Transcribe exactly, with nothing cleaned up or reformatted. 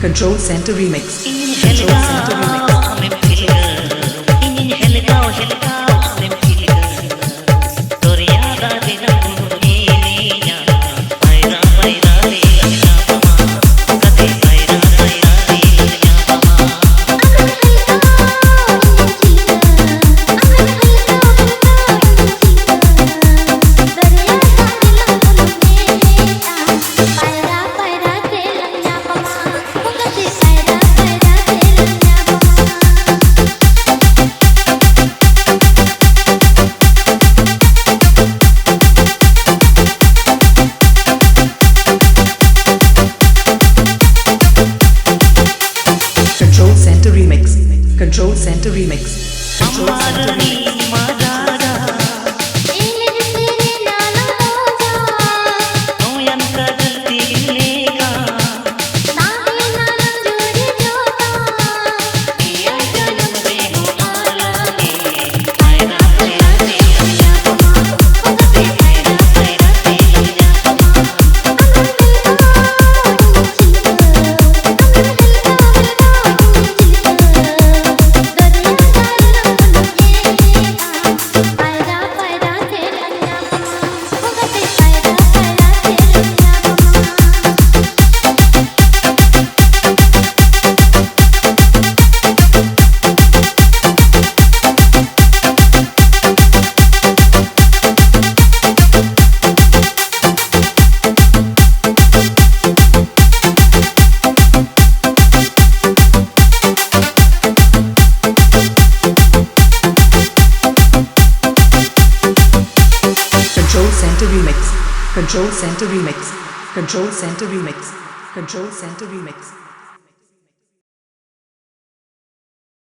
Control Center Remix. Control Center Remix. Control Center Remix. Control Center Remix. Control Center Remix. Control Center Remix. Control Center Remix. Control Center Remix. Control Center Remix.